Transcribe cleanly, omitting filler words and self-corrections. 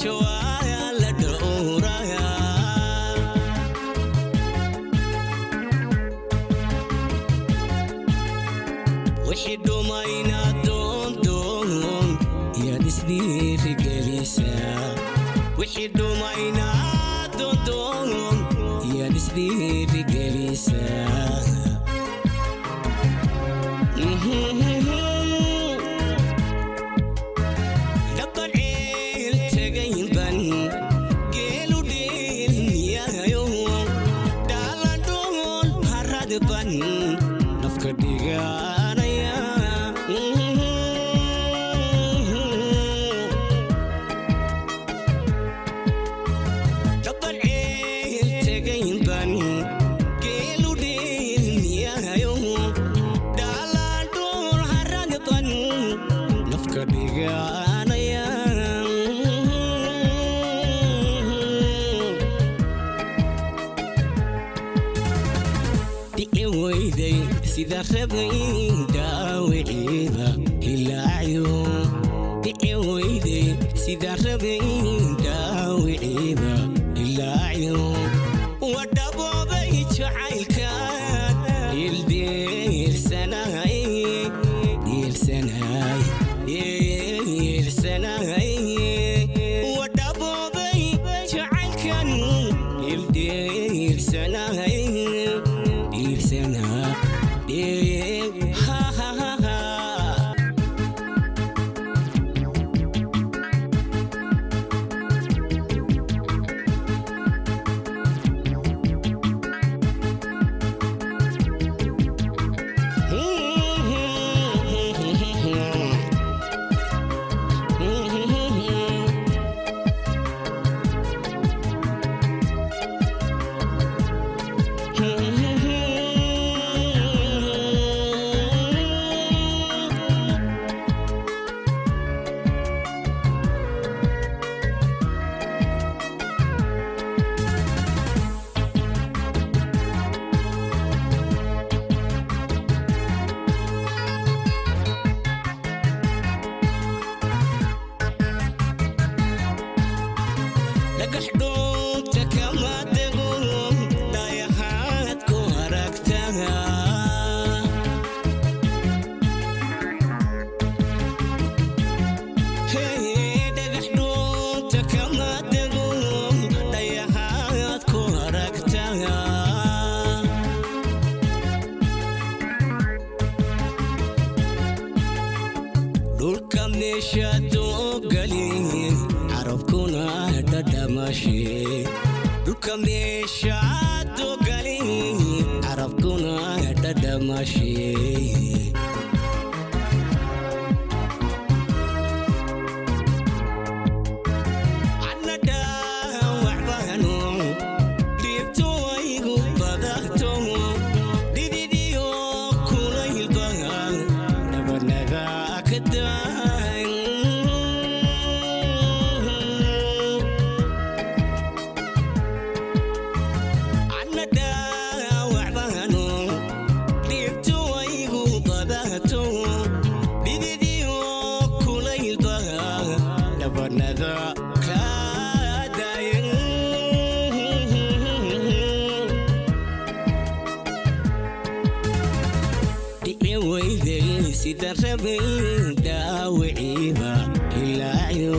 Rajo waa la dhowraa. Wixii dhumayna doondoon yaad isdhiirigelisaa. Wixii dhumayna doondoon yaad isdhiirigelisaa. Dhaban ceel tagaynban geelu dheelmiyayo, dhaaladhoon haradban nafka dhiganaya. Dhaban ceel tagaynban geelu dheelmiyayo, dhaaladhoon haradban nafka dhiganaya. Dhici weyday sida rabay dhaawiciiba hilaayo. Dhici weyday sida rabay dhaawiciiba hilaayo. Wadhaboobay jacaylkan dhiildiilsanay, dhiilsanay, dhiilsanay. Wadhaboobay jacaylkan dhiildiilsanay, dhiilsanaa dhiil ha ha ha ha. Dhagax dhuunta kama dego, dhayahaad ku aragtaa. Hey, dhagax dhuunta kama dego, dhayahaad ku aragtaa. Dhulka meesha doogali, carabkuna dhadhamashe. Dhulka meesha doogali, carabkuna dhadhamashe. Anna dhaawac baanu dhiibto igu badato, dhididiyo kulaylba dhabanaga ka dayn. Anna dhaawac baanu dhiibto igu badato, dhididiyo kulaylba dhabanada ka dayn. Dhici weyday sida rabay dhaawiciiba ilaayo.